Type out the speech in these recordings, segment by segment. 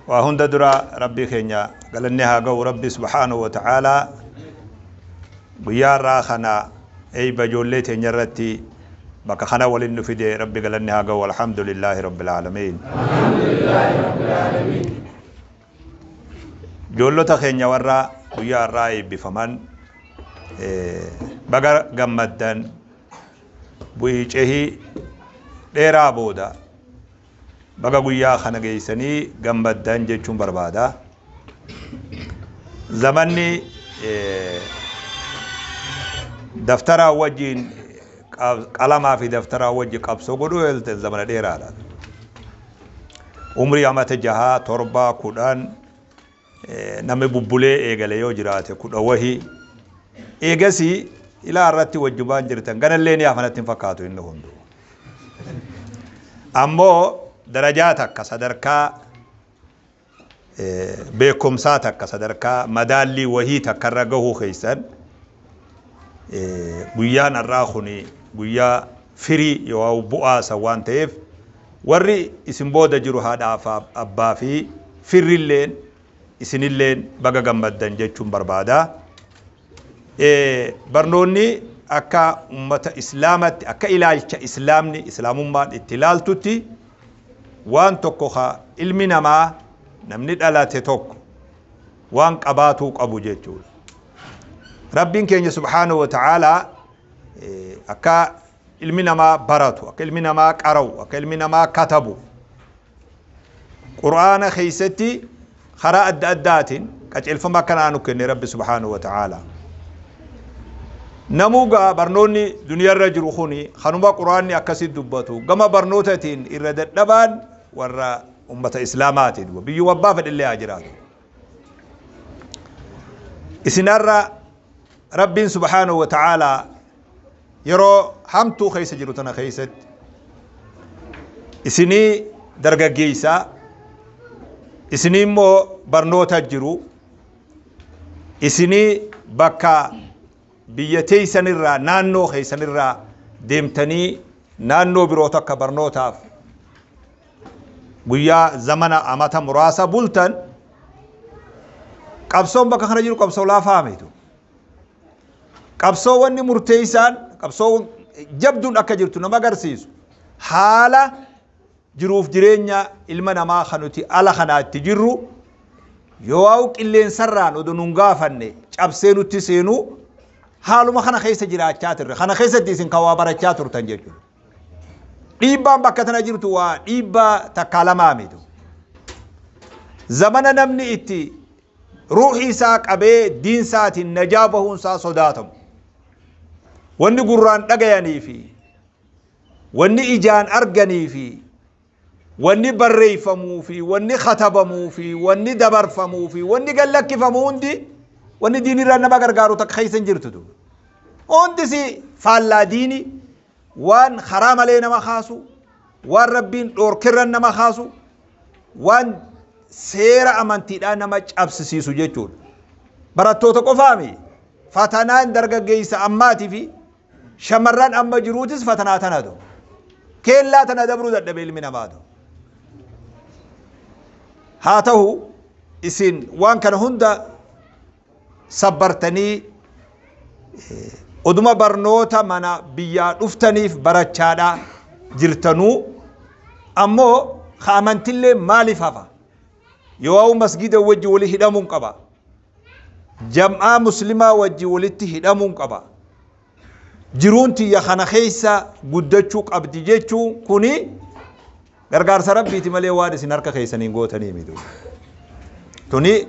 Waa hunda dura Rabbii keenya galanni haa ga'u. Rabbi subhaanahu wa ta'aalaa guyyaa irraa kana eeyba ijoollee teenya irratti bakka kana waliin nu fide. Rabbi galanni haa ga'u. Alhamdulillaahi rabbil aalamiin. Ijoollota keenya warra guyyaa irraa eebbifaman, baga gammaddan. Bu'ii cehii dheeraa booda baga guyyaa kana geessanii gammaddan jechuun barbaada. Zamanni daftaraa wajjin, qalamaa fi daftaraa wajjin qabsoo godhuu eelte zamana dheeraadha. Umrii amata 6, 7, 10 namni bubbulee eegale yoo jiraate 10 wahii. Eegasii ilaa irratti wajjubaan jirtan ganallee ni hafanatti hin fakkaatu inni hundu. Ammoo darajaa takka, sadarkaa beekumsaa takka, sadarkaa madaallii wahii takka irra gahuu keessan guyyaan har'aa kun guyyaa firii yoo bu'aa san waan ta'eef, warri isin booda jiru haadhaaf abbaa fi firrilleen isinilleen baga gammaddan jechuun barbaada. Barnoonni akka ummata islaamatti, akka ilaalcha islaamni islaamummaan itti ilaaltutti, waan tokko ka ilmi namaa, namni dhalate tokko waan qabaatuu qabu jechuudha. Rabbiin keenya subhaanahu wa ta'aalaa akka ilmi namaa baratu, akka ilmi namaa qara'u, akka ilmi namaa katabu Qur'aana keessatti karaa adda addaatiin qajeelfama akkanaa nu kenne Rabbi subhaanahu wa ta'aalaa. Namuu gaa barnoonni duniyarra jiru kuni kanuma Qur'aanni akkasitti dubbatu gama barnootatiin irra dadhabaan warra ummata islaamaati, biyyuma abbaa fedhillee haa jiraatu. Isinarra Rabbiin subhaanahu wa ta'aalaa yeroo hamtuu keessa jiru tana keessatti isinii dargaggeessaa, isinii immoo barnoota jiru, isinii bakka biyya teessanirraa, naannoo keessanirraa deemtanii naannoo biroo takka barnootaaf guyyaa zamana amata muraasa bultan, qabsoon bakka kana jiru qabsoo laafaa miti. Qabsoo wanni murteessaan, qabsoo jabduun akka jirtu nama agarsiisu, haala jiruuf jireenya ilma namaa kan nuti ala kanaa itti jirru yoo waa'u qilleensarraan odoo nun gaafanne cabsee nutti seenuu, haaluma kana keessa jiraachaa turre kana keessatti isin kan waa barachaa turtan jechuudha. Dhiibbaan bakka tana jirtu waa dhiibbaa takkaa lamaa miti. Zamana namni itti ruuxii isaa qabee diinsaatiin najaa bahuun isaa sodaatamu. Wanni gurraan dhagayanii fi wanni ijaan arganii fi wanni barreeffamuu fi wanni katabamuu fi wanni dabarfamuu fi wanni gallakkifamu hundi wanni diinirraa nama gargaaru takka keessa hin jirtu. Hundi si faallaa diini, waan karaa malee nama kaasu, waan Rabbiin dhoorkerran nama kaasu, waan seera amantiidhaa nama cabsisiisu jechuudha. Barattoota qofaami, fatanaan dargaggeessa ammaatii fi shamarran amma jiruutis fatanaa tanatu. Keellaa tana dabruu dadhabe ilmi namaatu. Haa ta'u, isin waan kana hunda sabbartanii oduma barnoota mana biyyaa dhuftaniif barachaadha jirtanuu, ammoo ka amantillee maaliif hafa? Yoo masgida wajji wali hidhamuun qaba, jam'aa muslimaa wajji walitti hidhamuun qaba, jiruun tiyya kana keessa guddachuu qabdi jechuun kuni gargaarsa Rabbiiti malee waan isin harka keessaniin gootanii miti. Tuni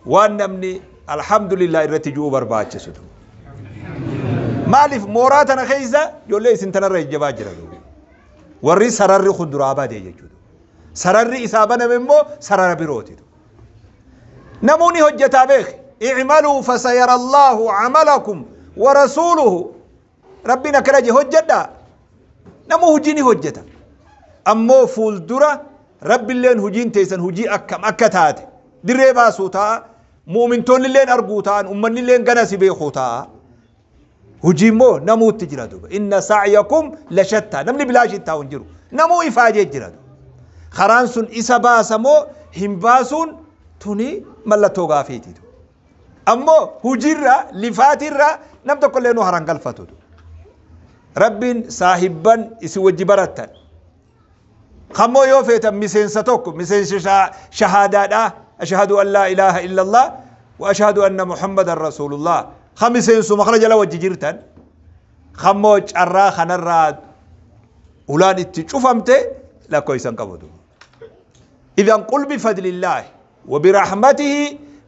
waan namni alhamdulillah irratti ji'uu barbaachisutu. Maaliif mooraa tana keessa ijoollee isin tanarra ejjabaa jira? Warri sararri kun duraa bade jechuudha. Sararri isaa baname immoo sarara birooti. Namoonni hojjetaa beek. I'maluu fasayara Allahu amalakum wa rasuuluhu. Rabbiin akkana je, hojjedhaa. Namu hojii ni hojjeta. Ammoo fuuldura Rabbilleen hojiin teessan hojii akkam akka taate dirree baasuu ta'a. Mu'mintoonnilleen arguu ta'an, ummannilleen gana si beekuu ta'a. Hojii immoo namuutti jira duuba. Inna sa'yakum la shattaa. Namni bilaashiin taa'u hin jiru. Namuu ifaajee jira duuba. Karaan sun isa baasa moo hin baasuun tuni mallattoo gaafiititu. Ammoo hujiirra lifaatirra nam tokkollee nu haran galfatutu. Rabbiin saahibban isin wajji barattan. Kammoo yoo feetan miseensa tokko miseensa shahaadaadha. Ashhadu an laa ilaaha illallah wa ashhadu anna Muhammadan rasuulullah. Ka miseensuma kana jala wajji jirtan. Kammoo carraa kanarraa ulaan itti cufamte lakkoofsan qabatu. إذن قل بفضل الله وبرحمته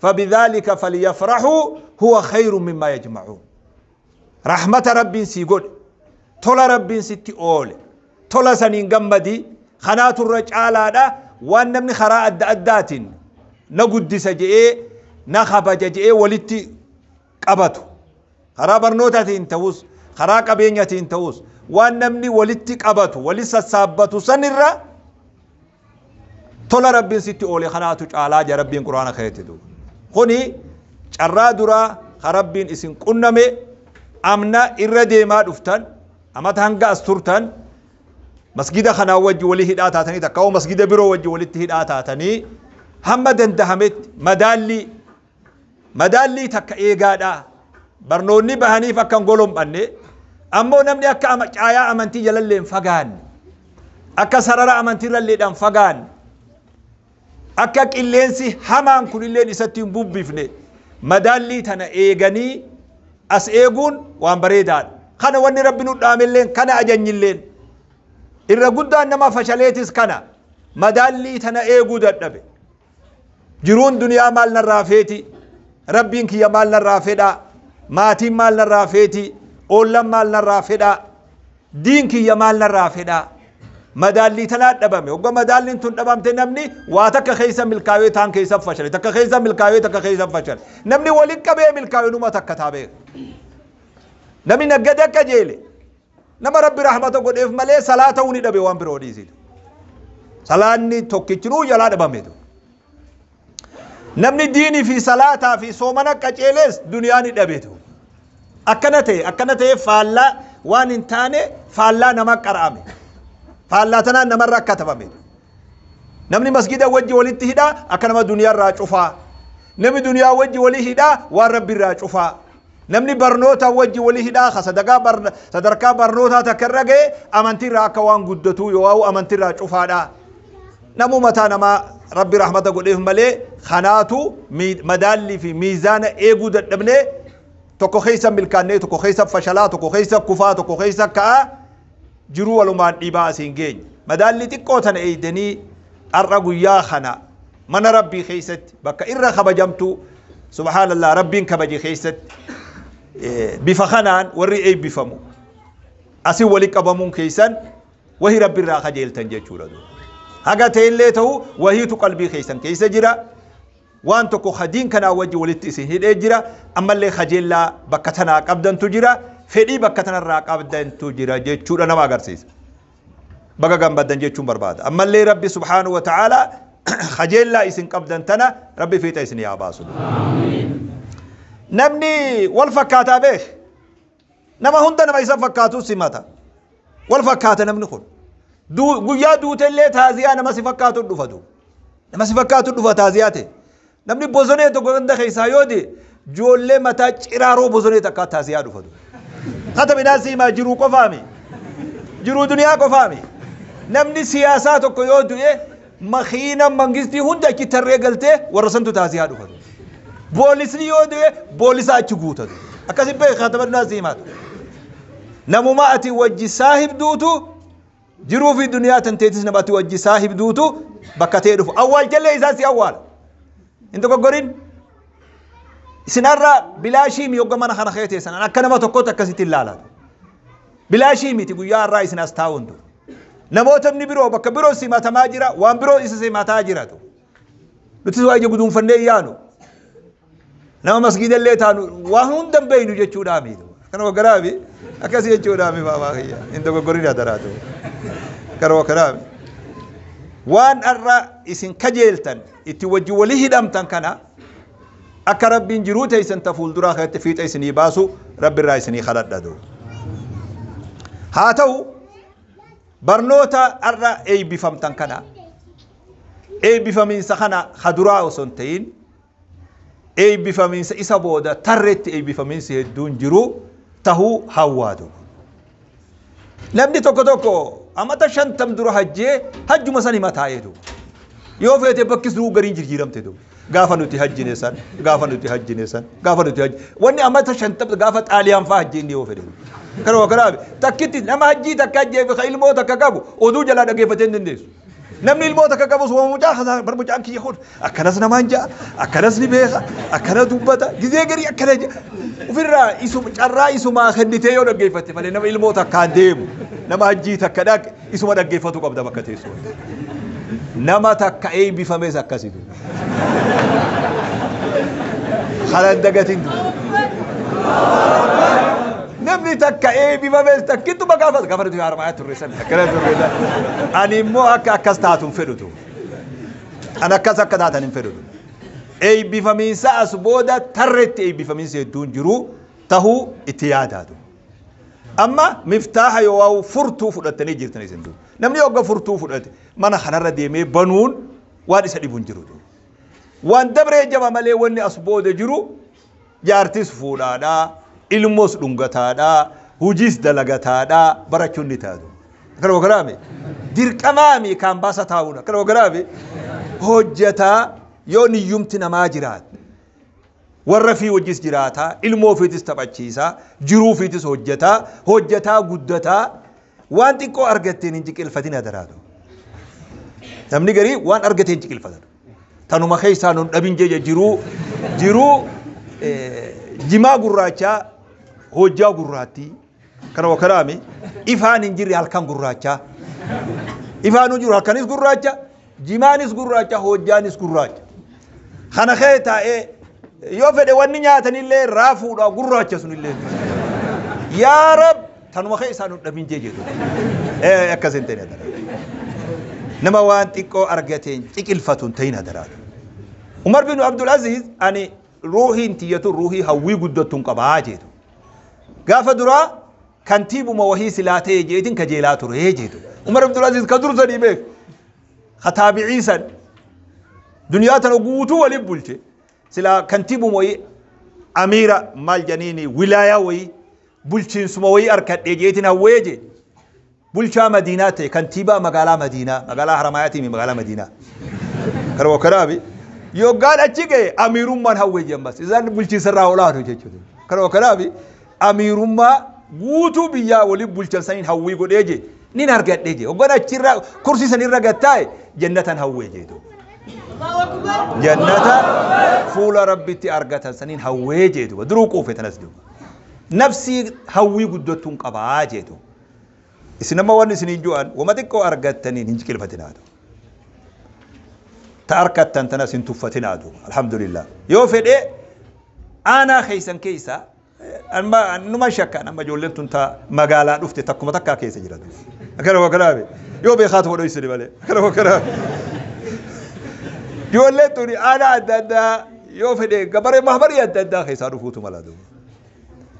فبذلك فليفرحوا هو خير مما يجمعون. رحمة ربي سيقول tola Rabbiin sitti oole tola saniin gammadi kanaatu irra caalaadha. Waan namni karaa adda addaatiin na guddisa je'ee na kabaja je'ee walitti qabatu, karaa barnootaatiin ta'us karaa qabeenyatiin ta'us, waan namni walitti qabatu wali sassaabbatu sanirra tola Rabbiin sitti oole kanaatu caalaa jaa Rabbiin Quraana keessatti duuba. Kuni carraa duraa ka Rabbiin isin qunname amna irra deemaa dhuftan amata hanga as turtan masgida kanaa wajji walii hidhaa taatanii takka masgida biroo wajji walitti hidhaa taatanii hamma dandahametti madaallii takka eegaadha. Barnoonni bahaniif akka hin golombanne, ammoo namni akka caayaa amantii jalallee hin fagaanne, akka sarara amantiirralleedhaan fagaanne, akka qilleensi hamaan kunilleen isatti hin bubbifne madaallii tana eeganii as eeguun waan bareedaadha. Kana wanni Rabbi nu dhaamelleen kana ajanyilleen irra guddaan nama fashaleetis kana madaallii tana eeguu dadhabe. Jiruun duniyaa maal narraa feeti? Rabbiin kiyya maal narraa fedhaa? Maatiin maal narraa feeti? Oollan maal narraa fedhaa? Diin kiyya maal narraa fedhaa? Madaallii tanaa dhabame. Hogga madaalliin tun dhabamte namni waa takka keessa milkaa'ee taan keessa fashale, takka keessa milkaa'ee takka keessa fashale. Namni waliin qabee milkaa'ee numa takka taabee. Namni naggade akka jeele nama Rabbi rahmata godheef malee salaata ni dhabe waan biroo dhiisitu. Salaanni tokkichinuu jalaa dhabameetu. Namni diinii fi salaataa fi soomana qaceelees duniyaa ni dhabeetu. Akkana ta'e faallaa waan hin taane faallaa nama qara'ame. Faallaa tanaan namarra akka tabame. Namni masgida wajji walitti hidhaa akka nama duniyaarraa cufaa. Namni duniyaa wajji walii hidhaa waan Rabbi irraa cufaa. Namni barnoota wajji walii hidhaa ka sadarkaa barnootaa takka irra ga'e amantiirraa akka waan guddatuu yoo amantiirraa cufaadha. Namu mataa namaa Rabbi rahmata godheef malee kanaatu madaallii fi miizaana eeguu dadhabnee tokko keessa milkaannee tokko keessa fashalaa, tokko keessa kufaa, tokko keessa ka'aa jiruu walumaan dhiibaa asiin geenye. Madaallii xiqqoo tana eegdanii har'a guyyaa kana mana Rabbii keessatti bakka irra kabajamtu, subhaanallah, Rabbiin kabaje keessatti bifa kanaan warri eebbifamu asin wali qabamuun keessan wahi Rabbi irraa kajeeltan jechuudha. Haga ta'ellee ta'u wahiitu qalbii keessan keessa jira. Waan tokko hadiin kanaa wajji walitti isin hidhee jira. Ammallee kajeellaa bakka tanaa qabdantu jira. Fedhii bakka tanarraa qabdantu jira jechuudha nama agarsiisa. Baga gammaddan jechuun barbaada. Ammallee Rabbi subhaanahu wa ta'ala kajeellaa isin qabdan tana Rabbi fiixa isin yaa baasu. Namni wal fakkaataa beek. Nama hunda nama isa fakkaatu simata. Wal fakkaata namni kun. Guyyaa duutellee taaziyaa nama si fakkaatu dhufatu. Nama si fakkaatu dhufa taaziyaa ta'e. Namni bosonee tokko ganda keessaa yoo ta'e ijoollee mataa ciraaroo bosonee takka taaziyaa dhufatu. Hata midhaan siimaa jiruu qofaami. Jiruu duniyaa qofaami. Namni siyaasaa tokko yoo du'e makiina mangistii hunda achi tarree galtee warra santu taaziyaa dhufatu. Boolisni yoo du'e boolisa achi guutatu. Akkasi beeka hata midhaan siimaatu. Namuma ati wajji saahibduutu jiruu fi duniyaa tan teetis nama ati wajji saahibduutu bakka ta'e dhufu. Awwaalchallee isaa si awwaala. Hin dogoggorin. Isin har'a bilaashii mi hogga mana kana keessa teessan akka nama tokkootti akkasitti ilaalatu. Bilaashii miti guyyaa har'aa isin as taa'untu. Namoota inni biroo bakka biroo simatamaa jira, waan biroo isa simataa jiratu. Nuti waa ija guduunfannee yaanu. Nama masgiida illee taanu waan hunda hin beeknu jechuudhaa miti. Kana waggaraafi akkasii jechuudhaa mi baabaa kiyya. Hin dogoggorin adaraatu. Kana waggaraafi. Waan har'a isin kajeeltan itti wajji walii hidhamtan kana akka Rabbiin jiruu teessan ta fuulduraa keessatti fiixa isinii baasu Rabbi irraa isinii kadhadhatu. Haa ta'u barnoota har'a eebbifamtan kana Eebbifamiinsa kana kaduraa osoo hin ta'in eebbifamiinsa isa booda tarreetti eebbifamiinsi hedduun jiru tahuu hawwaatu. Namni tokko tokko amata 50 dura hajjee hajjuma san hima taa'ee duuba. Yoo feete bakkis nuu gariin jirjiiramte duuba. Gaafa nuti hajjine san, gaafa nuti hajjine san, gaafa nuti hajji. Wanni amata 50 gaafa Xaaliyaan fa'aa hajjee inni yoo fedhe. Kanuma kanaaf takkitti nama hajjii takka hajjee fi ilmoo takka qabu oduu jalaa dhaggeeffatee hin dandeessu. Namni ilmoo takka qabus waan mucaa kana bar mucaan kiyya kun akkanas namaan ja'a, akkanas ni beeka, akkana dubbata, gizee garii akkana ja'a. Ofirraa isuma carraa isumaa kennitee yoo dhaggeeffatte malee nama ilmoo takkaan deemu, nama hajjii takka dhaqe isuma dhaggeeffatu qabda bakka teessoo. Nama takka eebbifames akkasitu. Kana dagatin. Namni takka eebbifames takkittuma gaafa gaafa nuti harmaa turre san akkana turre san. Ani immoo akka akkas taatu hin fedhutu. Ani akkas akka taatan hin fedhutu. Eebbifamiinsa as booda tarreetti eebbifamiinsa hedduun jiru tahuu itti yaadaatu. Amma miftaaha yoo waa'u furtuu fudhattanii jirtan isin dur. Namni hogga furtuu fudhate mana kanarra deemee banuun waan isa dhibu hin jiru. Waan dabree jaba malee wanni as booda jiru jaartis fuudhaadhaa, ilmoos dhungataadhaa, hujiis dalagataadhaa barachuun ni taatu. Akkana wakaraame dirqamaami kaan baasa taa'uun akkana wakaraame hojjataa yoo niyyumti namaa jiraate warra fi wajjis jiraataa, ilmoo ofiitis taphachiisaa, jiruu ofiitis hojjataa, hojjataa guddataa waan xiqqoo argatteen hin ciqilfatin adaraatu. Namni garii waan argate hin ciqilfatan. Tanuma keessaa nun dhabin jeja jiruu jiruu jimaa gurraachaa hojjaa gurraattii kana wakaraami ifaan hin jirre halkan gurraachaa. Ifaan hin jiru halkanis gurraacha, jimaanis gurraacha, hojjaanis gurraacha. Kana kee taa'ee yoo fedhe wanni nyaatanillee raafuudha gurraacha sunillee. Yaa Rab tanuma keessaa nun dhabin jee jedhu. Akkas hin ta'in adaraa. Nama waan xiqqoo argateen ciqilfatu hin ta'in adaraa. Umar bin Abdul Aziz ani ruuhiin tiyyatu ruuhii hawwii guddattuun qabaa jedhu. Gaafa duraa kantiibuma wahii silaa ta'e jeetiin kajeelaa ture jedhu. Umar Abdul Aziz ka dursanii beek. Ka taabicii san duniyaa tana guutuu waliin bulche. Silaa kantiibuma wahii amiira maal janiini wilaayaa wahii bulchiinsuma wahii arkadhee jeetiin hawwee jee. Bulchaa Madiinaa ta'e kantiibaa magaalaa Madiinaa magaalaa Haramaayaatii magaalaa Madiinaa. Kanuma kanaafi yoggaan achi ga'e amiirummaan hawwee jee ammas isaan bulchiinsa irraa olaanu jechuudha. Kanuma kanaafi amiirummaa guutuu biyyaa waliin bulchan saniin hawwii godhee jee nin argadhee jee hoggan achirra kursii sanirra gattaa'e jannatan hawwee jee. Jannata fuula rabbitti argatan saniin hawwee jee duuba duruu quufe tanas duuba. Nafsii hawwii guddattuun qabaa jee duuba. Isin amma wanni isiniin ju'an wama xiqqoo argattaniin hin ciqilfatinaa duuba. Ta arkattan tanas hin tuffatinaa duuba. Alhamdulillah. Yoo fedhe aanaa keessan keessa amma numa shakkaan amma ijoolleen tun ta magaalaa dhufte takkuma takkaa keessa jira duuba. Akkana wakkanaabe yoo beekaatu godhu malee. Akkana wakkanaabe. Ijoolleen tun aanaa adda addaa yoo fedhe gabaree mahbarii adda addaa keessaa dhufuutu mala duuba.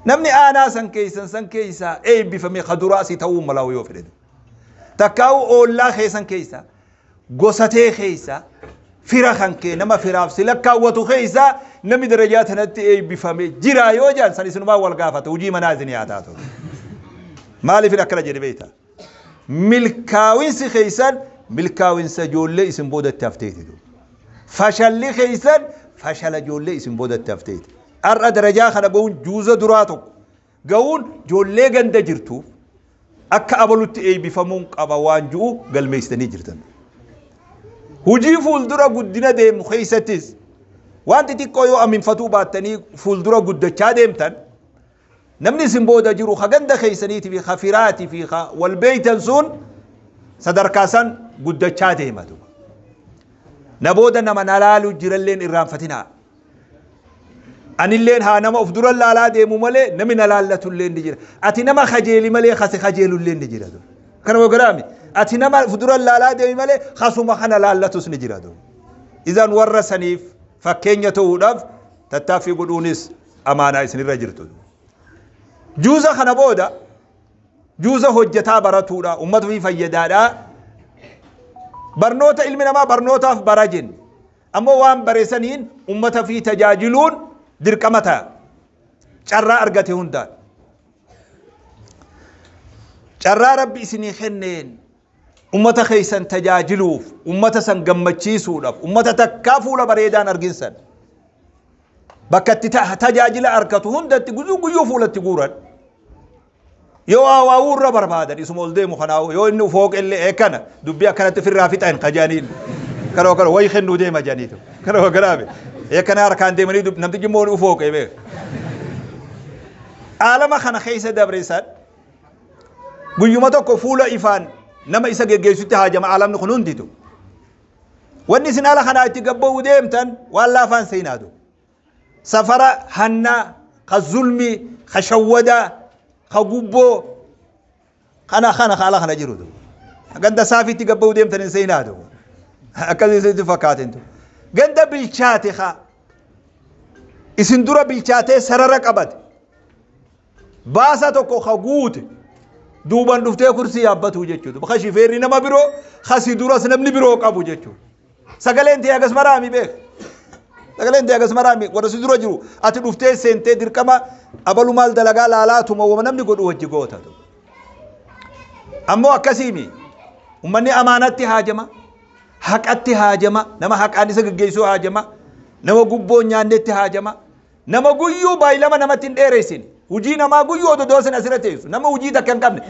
Namni aanaa san keessan san keessaa eebbifame kaduraa si ta'uu malaa yoo fedhe. Takkaa'u oollaa keessan keessa gosatee keessa fira kan kee nama firaaf si lakkaawwatu keessa namni darajaa tanatti eebbifame jira yoo jedhan san isinumaa wal gaafata hojii manaa isin haa taatu. Maaliif akkana jedhe beektaa? Milkaawinsi keessan milkaawinsa ijoollee isin boodatti hafteeti. Fashalli keessan fashala ijoollee isin boodatti hafteeti. Har'a darajaa kana ga'uun juuza duraa tokko ga'uun ijoollee ganda jirtuuf akka abalutti eebbifamuun qaba waan ji'u galmeessitanii jirtan. Hujii fuuldura guddina deemu keessattis waan xixiqqoo yoo aminfatuu baattanii fuuldura guddachaa deemtan namni isin booda jiru ka ganda keessaniitii fi ka firaatii fi ka wal beeytan sun sadarkaa san guddachaa deema. Na booda nama na laalu jiralleen irraanfatinaa. Anilleen haa nama of dura laalaa deemu malee namni na laallatullee ni jira. Ati nama kajeeli malee kasi kajeelullee ni jira. Kana wagaraami. Ati nama of dura laalaa deemi malee kasuma kana laallatus ni jira. Izaan warra saniif fakkeenya ta'uudhaaf tattaaffii godhuunis amaanaa isinirra jirtu. Juuza kana booda juuza hojjetaa baratuudha ummata fi fayyadaadha. Barnoota ilmi namaa barnootaaf bara jenne. Ammoo waan bareessaniin ummata fi tajaajiluun dirqama ta'a. Carraa argate hundaan. Carraa Rabbi isinii kenneen ummata keessan tajaajiluuf, ummata san gammachiisuudhaaf, ummata takkaa fuula bareedaan arginsan. Bakka itti tajaajila argatu hundatti guyyuu guyyuu fuulatti guuran. Yoo waawuu irra barbaadan isuma ol deemu kanaa yoo inni fooqellee eekkana dubbii akkanatti ofirraa fixan kajaaniin. Kana kana wayi kennuu deema janiitu. Kana kanaabe eekkana harkaan deemanii namtichi immoo ni fooqee beeka. Aalama kana keessa dabreessan guyyuma tokko fuula ifaan nama isa geggeessutti haajama aalamni kun hunditu. Wanni isin ala kanaa itti gabba'uu deemtan waan laafaan seenaatu. Safara hannaa, ka zulmii, ka shawwadaa, ka gubboo kana kana haala kana jirutu. Ganda saafiitti gabba'uu deemtan hin seenaatu. Akkasii isinitti fakkaatintu. Ganda bilchaate haa. Isin dura bilchaatee sarara qabate. Baasa tokko ka guute duuban dhuftee kursii yaabbatu jechuudha. Ka shifeerri nama biroo kasi duras namni biroo qabu jechuudha. Sagaleen tee agas maraami beek. Sagaleen tee agas maraami warra si dura jiru ati dhuftee seentee dirqama abalu maal dalagaa laalaatuma wama namni godhu wajji goota. Ammoo akkasiimi ummanni amaanatti haajama haqatti haajama nama haqaan isa geggeessuu haajama nama gubboo nyaannetti haajama nama guyyuu baay'ilama namatti hin dheeressin hujii namaa guyyuu odoo doosin asirra teessu nama hujii takka hin qabne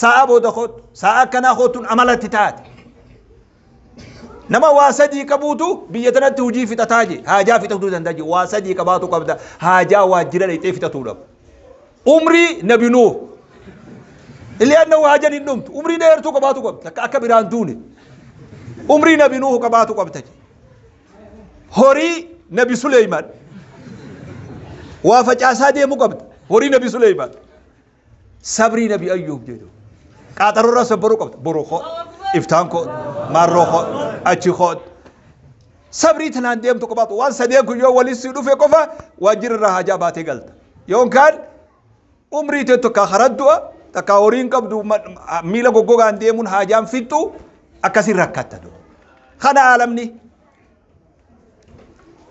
sa'a booda kootu sa'a akkanaa kootuun amalatti taate. Nama waa sadii qabuutu biyya tanatti hujii fixataa je haajaa fixatuu danda'a je waa sadii qabaatu qabda haajaa waajjira dhaqxee fixatuudhaaf. Umrii Nabi Nuuh illee anna haajaan hin dhumtu umrii dheertuu qabaatu qabda akka akka biraan duune umrii Nabi Nuuh qabaatu qabda je. Horii Nabi Suleymaan waa facaasaa deemuu qabda horii Nabi Suleymaan. Sabrii Nabi Ayyuub jedhu. Qaaxarorraa sabbaruu qabda. Boru koo, iftaan koo, maarroo koo, achi koo. Sabrii tanaan deemtu qabaatu waan sadeen kun yoo walitti si dhufe qofa waajjira irraa haajaa baatee galta. Yookaan umrii tee tokko karaa du'a takka horiin qabdu miila goggogaan deemuun haajaan fixxu akkasiin rakkatta. Kana aalamni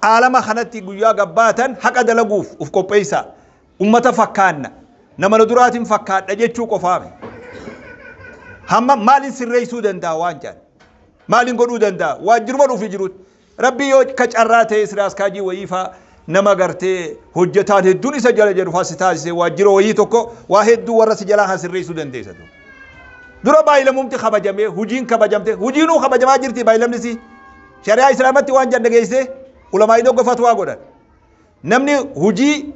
aalama kanatti guyyaa gabbaatan haqa dalaguuf uf qopheessa. Ummata fakkaanna nama na duraatiin fakkaadha jechuu qofaame. Hamma maaliin sirreessuu danda'a waan jedhan maaliin godhuu danda'a waajjiruma dhufi jirutti Rabbi yoo ka carraa ta'e Israas kaajii wayii faa nama gartee hojjetaan hedduun isa jala jedhu faa si taasise waajjira wayii tokko waa hedduu warra si jalaa kan sirreessuu dandeessa. Dura baay'ilamumti kabajamee hujiin kabajamte hujiinuu kabajamaa jirti baay'ilamni si shari'aa islaamatti waan jedhan dhageessee ulamaa'ii tokko fatwaa godhan. Namni hujii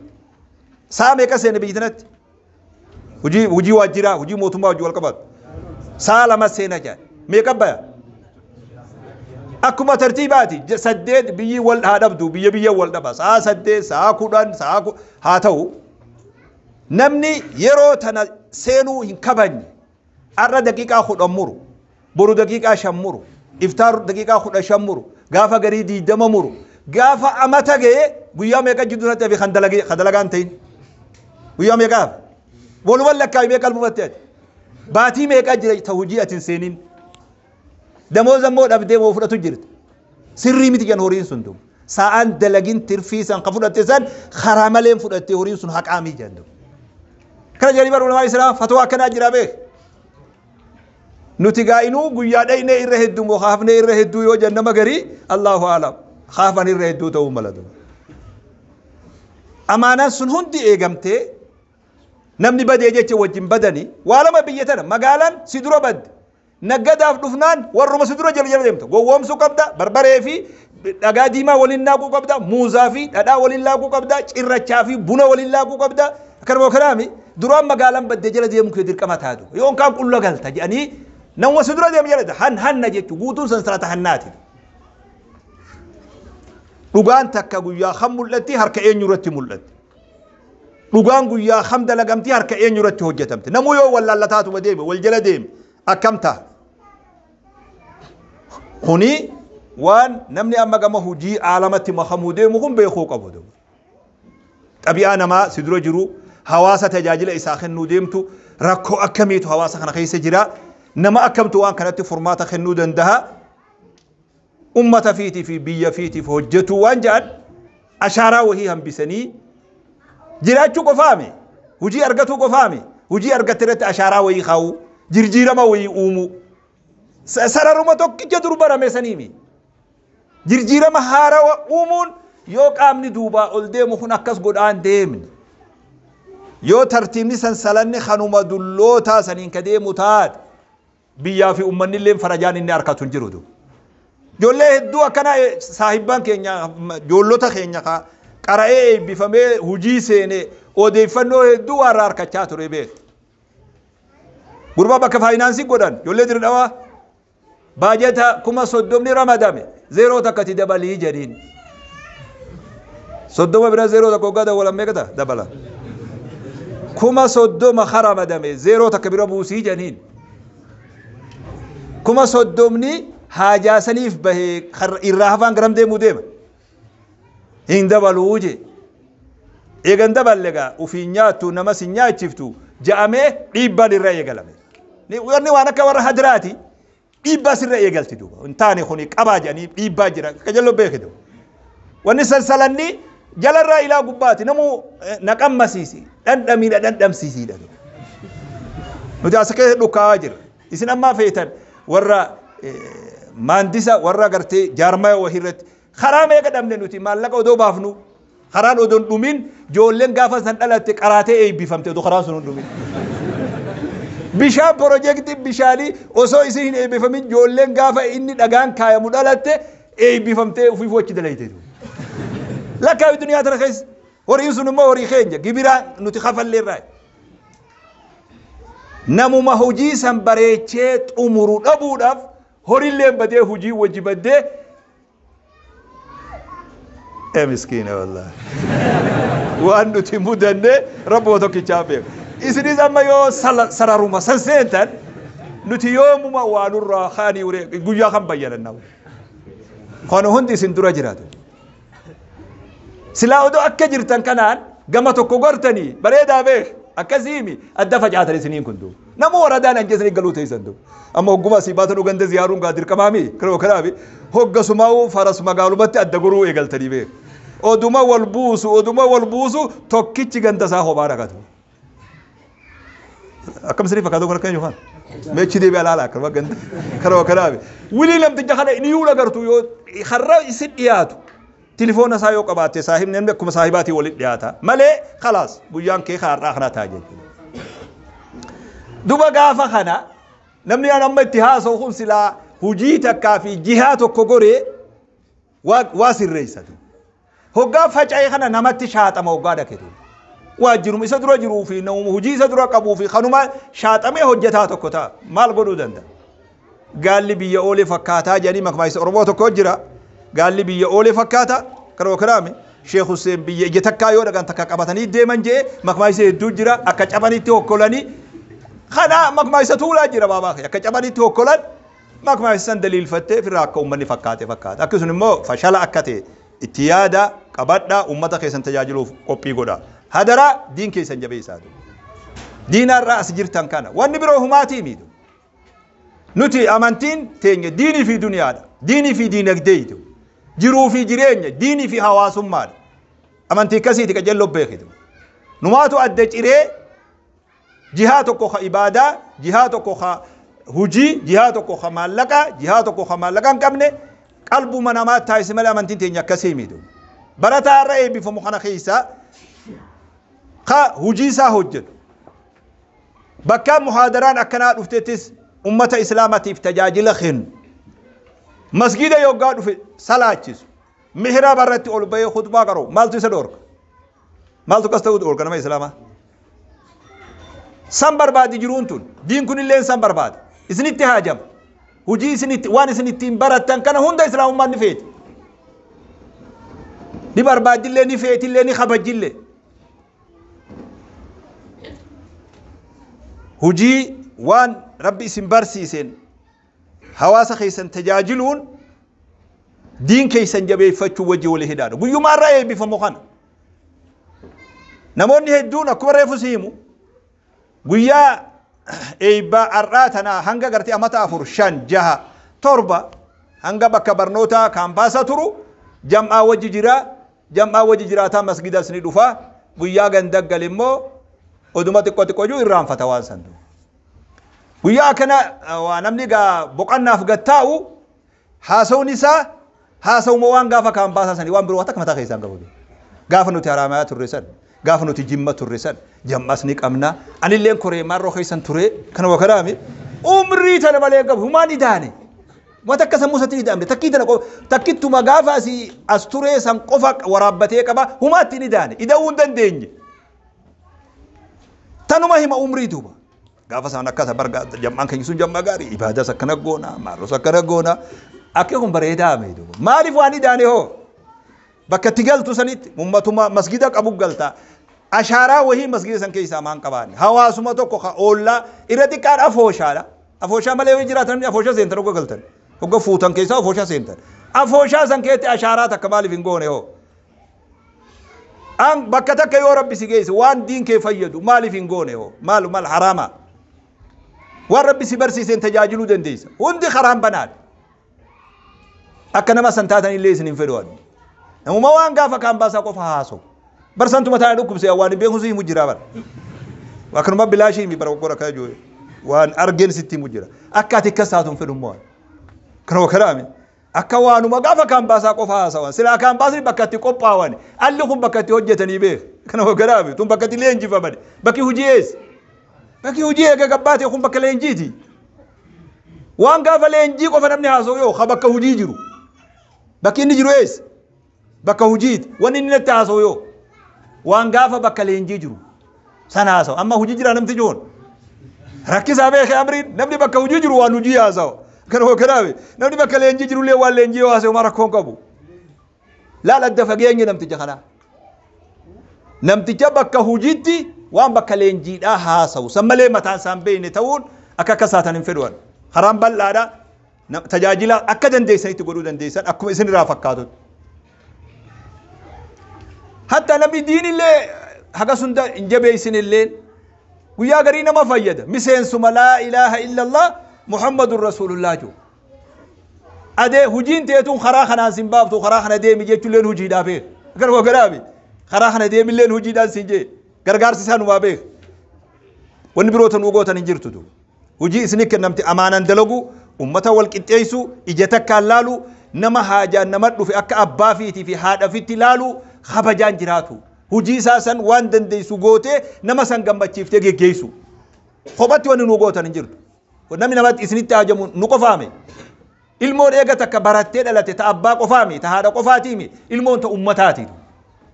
sa'a meeqa seene biyya tanatti? Hujii hujii waajjiraa hujii mootummaa hojii wal qabatu. Sa'a lama seena jedhan. Meeqa baya? Akkuma tartiibaati 8 biyyi wal haa dhabdu biyya biyya wal dhaba. Sa'a 8 sa'a 10 sa'a haa ta'u. Namni yeroo tana seenuu hin kabajne har'a daqiiqaa 10 muru boru daqiiqaa 5 muru iftaar daqiiqaa 15 muru gaafa garii 20 muru gaafa amata ga'e guyyaa meeqa jidduu sanatti hafe kan dalagee kan dalagaan ta'in guyyaa meeqa hafe walumaan lakkaa'e meeqa qalbumatti ati baatii meeqa jira ta hojii ati hin seenin damooza immoo dhabdee moo fudhatu jirta sirrii miti kan horiin sun duuba sa'aan dalagin tirfii san ka fudhatte san karaa maleen fudhatte horiin sun haqaamii jedhan duuba kana jedhanii bara ulamaa islaam fatwaa akkanaa jira beek nuti gaa'inuu guyyaa dhaynee irra hedduu moo kaafnee irra hedduu yoo jenna nama garii Allahu aalam kaafan irra hedduu ta'uu mala duuba amaanaan sun hundi eegamtee namni badee jecha wajjin badanii waa lama biyya tana magaalaan si dura badde Naggadaaf dhufnaan warruma si dura jala jala deemta. Gowwoomsuu qabda, barbaree fi dhagaa diimaa waliin laaquu qabda, muuzaa fi dhadhaa waliin laaquu qabda, cirrachaa fi buna waliin laaquu qabda. Akkanuma kanaami duraan magaalaan baddee jala deemuu kee dirqama taatu. Yoon kaan qulla galta jedhanii namuma si dura deemu jala han hanna jechuun guutuun sansalata hannaati. Dhugaan takka guyyaa kam mul'atti harka eenyu irratti mul'atti. Dhugaan guyyaa kam dalagamti harka eenyu irratti hojjetamti. Namuu yoo wallaallataatuma deeme wal jala deeme akkam ta'a? Kuni waan namni amma gama hojii aalamatti makamuu deemu kun beekuu qabu. Xabi'aa namaa si dura jiru hawaasa tajaajila isaa kennuu deemtu rakkoo akkamiitu hawaasa kana keessa jira. Nama akkamtu waan kanatti furmaata kennuu dandaha? Ummata fiitii fi biyya fiitiif hojjetuu waan jedhan ashaaraa wahii hambisanii jiraachuu qofaame, hujii argatuu qofaame, hujii argatte irratti ashaaraa wahii kaa'uu, jirjiirama wahii uumuu. Sararuma tokkicha dur barame saniimi. Jirjiirama haarawa uumuun yoo qaamni duubaa ol deemu kun akkas godhaan deemne. Yoo tartiibni sansalanni kanuma dullootaa saniin ka deemu taate, biyyaa fi ummanni illee farajaan inni harkatu hin jiru. Ijoollee hedduu akkana saahibban keenya, ijoollota keenya ka qara'ee eebbifamee hujii seene, odeeffannoo hedduu waan irraa harkachaa ture beeku. Gurbaa bakka faayinaansii godhan, ijoollee Dirdhawaa, baajata 30,000 ramadame, zeeroo takkatti dabalii jedhiin. 30 bira zeeroo tokko hoggaa dabalan meeqa ta'a? Dabala. 30,000 ka ramadame zeeroo takka bira buusii jedhiin. 30,000 haajaa saniif bahee irraa hafaan garam deemuu deema? Hin dabaluu jee. Eegan daballe gaa ufiin nyaattu, namas hin nyaachiftu ja'amee dhiibbaan irra eegalame. Wanni waan akka warra hadiraati, dhiibbaa sirra eegalti duuba. Hin taane, kuni qabaa jedhanii dhiibbaa jira. Qajeello beekitu. Wanni sansalanni jalarraa ilaa gubbaati namuu na qammasiisi, dhandhamiidha dhandhamsiisiidha. Nuti as keessa dhukkaa'aa jira. Isin ammaa feetan warra maandisa, warra gartee jaarmaya wahii irratti karaa meeqa dhabne. Nuti maallaqa odoo baafnu, karaan odoo hin dhumin, ijoolleen gaafa san dhalatte qaraatee eebbifamte odoo karaan sun hin dhumin. Bishaan, piroojeektiin bishaanii osoo isin hin eebbifamin, ijoolleen gaafa inni dhagaan kaayamu dhalatte eebbifamtee ofiifuu achi dalayte. Lakkaa'u duniyaa tana keessa horiin sun immoo horii keenya gibiraa nuti kafalleerraa. Namuma hojii san bareechee xumuru dhabuudhaaf horiilleen badee, hojii wajji baddee. Ee miskiina, wallaahi. Waan nuti mudanne Rabbuma tokkichaa beeku. Isinis amma yoo sararuma san seentan, nuti yoomuma waa nurraa kaanii uree guyyaa kan bayyananna. Kan hundi isin dura jiraatu. Silaa odoo akka jirtan kanaan gama tokko gortanii bareedaa beek, akkasiimi adda facaatan isiniin kun duuba. Nama waradaan anjeesanii galuu teessan duuba. Amma hogguma asii baatan ganda ziyaaruun gaa dirqamaami kanuma kanaafi hoggasumaa'uu faras magaalumatti adda goruu eegaltanii beek. Oduma wal buusu, oduma wal buusu, tokkichi ganda isaa kophaa dhaqatu. Akkam isinii fakkaatu kun? Akka eenyu meechi deebi'aa ilaala, akkuma ganda kanuma kanaafi. Wilii namticha kana inni yuula gartuu yoo har'a isin dhiyaatu, tilifoona isaa yoo qabaatte, saahibni namni akkuma saahibaatii walitti dhiyaata malee, khalaas, guyyaan kee har'aa kana ta'a jechuudha. Duba gaafa kana namni an amma itti haasa'u kun silaa hujii takkaa fi jihaa tokko goree waa sirreessatu. Hoggaa faca'e kana namatti shaaxama hoggaa dhaqetu. Waajjiruma isa dura jiruu fi namuma hojii isa dura qabuu fi kanuma shaaxamee hojjetaa tokko ta'a. Maal godhuu danda'a? Gaalli biyya oolee fakkaataa jedhanii makmaayisa Oromoo tokko jira. Gaalli biyya oolee fakkaata. Kanuma kanaami. Sheekh Hussein biyya ija takkaa yoo dhaqan takka qabatanii deeman jee makmaayisa hedduu jira. Akka cabanitti hokkolanii. Kana makmaayisa tuulaa jira baabaa kee. Akka cabanitti hokkolan, makmaayisa san daliilfattee ofirraa akka uummanni fakkaate fakkaata. Akkasuma immoo fashala akka ta'e itti yaada qabadhaa, uummata keessan tajaajiluuf qophii godha. Hadaraa, diin keessan jabeessaa. Diinaarraa as jirtan kana wanni biroo humaatii miidhu. Nuti amantiin teenya diinii fi duniyaadha. Diinii fi diinagdeetu. Jiruu fi jireenya, diinii fi hawaasummaadha. Amantii akkasiiti qajeelloo beekitu. Numaatu adda ciree jihaa tokko ka ibaadaa, jihaa tokko ka hujii, jihaa tokko ka maallaqaa, jihaa tokko ka maallaqa hin qabne, qalbuma namaa taasise malee amantiin teenya akkasii miidhu. Barataa irra eebbifamu kana keessa ka hujii isaa hojjetu. Bakka muhaadaraan akkanaa dhuftettis ummata islaamatiif tajaajila kennu. Masgida yoggaa dhufe salaachisu. Mihraaba irratti ol bahee khutbaa qara'u. Maaltu isa dhoorka? Maaltu akkas ta'uu dhoorka nama islaamaa? San barbaadi jiruun tun. Diin kun illee san barbaada. Isinitti haajama. Hujii isinitti, waan isin ittiin barattan kana hunda islaamummaan ni feeti. Ni barbaadillee, ni feetillee, ni kabajillee. Hujii waan Rabbi isin barsiiseen hawaasa keessan tajaajiluun diin keessan jabeeffachuu wajji walii hidhaadha. Guyyumaa irraa eebbifamu kana. Namoonni hedduun akkuma reefu si himu guyyaa eebbaa har'aa tanaa hanga gartee amata 4 5 6 7 hanga bakka barnootaa kaampaasa turu jam'aa wajji jira, jam'aa wajji jiraataa masgidas ni dhufa. Guyyaa gandaggal immoo oduma xiqqoo xiqqoo jiru irraanfata waan san. Guyyaa akkana waa namni gaa boqannaaf gattaa'u haasawni isaa haasawuma waan gaafa kaampaasaa sanii, waan biroo waan takka mataa keessaan qabu. Gaafa nuti Haraamayaa turre san, gaafa nuti Jimma turre san, jam'as ni qabna. Anilleen koree maarroo keessan ture kana wakaraami. Umrii tana malee qabu humaan idaane. Wanta akka sammuu isaatti ni ida'amne takkii tana qofa, takkittuma gaafa asii as turee san qofa waraabbatee qaba, humaatti ni idaane, ida'uu hin dandeenye. Tanuma hima umrii duuba. Gaafa isaan akkasa barga jam'aan keenya sun jam'a gaarii, ibaadas akkana goona, maarros akkana goona. Akki kun bareedaa mee duuba. Maaliif waan idaane hoo? Bakka itti galtu sanitti ummatuma masgida qabu galta. Ashaaraa wahii masgida san keessaa maan qabaanne. Hawaasuma tokko ka oollaa irra xiqqaan afooshaadha. Afooshaa malee yoo jiraatan namni afooshaa seentan hogga galtan. Hogga fuutan keessaa afooshaa seentan. Afooshaa san keessatti ashaaraa takka maaliif hin goone hoo? An bakka takka yoo Rabbi si geesse waan diin kee fayyadu maaliif hin goone hoo? Maal maal haraama? Waan Rabbi si barsiiseen tajaajiluu dandeessa. Hundi karaan banaadha. Akka nama san taatan illee isin hin fedhu ani. Namuma waan gaafa kaan baasaa qofa haasa'u. Barsantuma taa'ee dhukkubsee waan hin beeku si himu jira bara. Akkanuma bilaashii himi bara goggora kana jiru. Waan argeen sitti himu jira. Akka ati akkas taatu hin fedhu immoo. Kanuma kanaami. Akka waanuma gaafa kaan baasaa qofa haasawan. Silaa kaan baasni bakka itti qophaawan. Alli kun bakka itti hojjetanii beek. Kanuma kanaami. Tun bakka itti leenjifaman. Bakki hojii eessa? Bakki hojii eega gabbaate kun bakka leenjiiti. Waan gaafa leenjii qofa namni haasa'u yoo ka bakka hojii jiru. Bakki inni jiru eessa? Bakka hojiiti. Wanni inni natti haasa'u yoo waan gaafa bakka leenjii jiru sana haasa'u. Amma hojii jira namti jiruun. Rakkisaa beekee amriin namni bakka hojii jiru waan hojii haasa'u. Kanuma kanaaf namni bakka leenjii jirullee waan leenjii yoo haasa'u maa rakkoon qabu. Laal adda fageenya namticha kanaa. Namticha bakka hojiitti waan bakka leenjiidhaa haasa'u. San malee mataan isaan beekne ta'uun akka akka saatan hin fedhu. Karaan bal'aadha. Tajaajila akka dandeessanitti godhuu dandeessan akkuma isin irraa fakkaatutti. Hatta namni diinillee haga sunda hin jabeessinillee guyyaa garii nama fayyada. Miseensuma laa ilaaha illallah Muhammadun Rasuulullah jiru. Adee hojiin teetuun karaa kanaan sin baaftu, karaa kana deemi jechuulleen hojiidhaa beek. Garuu garaabi karaa kana deemilleen hojiidhaan sin jee gargaarsi isaa numaa beek. Wanni biroo tan gootan hin jirtu duuba. Hojii isinii kennamte amaanaan dalagu, ummata wal qixxeessu, ija takkaan laalu, nama haajaan nama dhufe akka abbaa fiitii fi haadha fitti laalu, kabajaan jiraatu. Hojii isaa san waan dandeessu gootee nama san gammachiiftee geggeessu. Kophatti wanni nu gootan hin jirtu. Namni namatti isinitti haajamu nu qofaame. Ilmoon eega takka barattee dhalate ta abbaa qofaami, ta haadha qofaatiimi, ilmoon ta ummataati.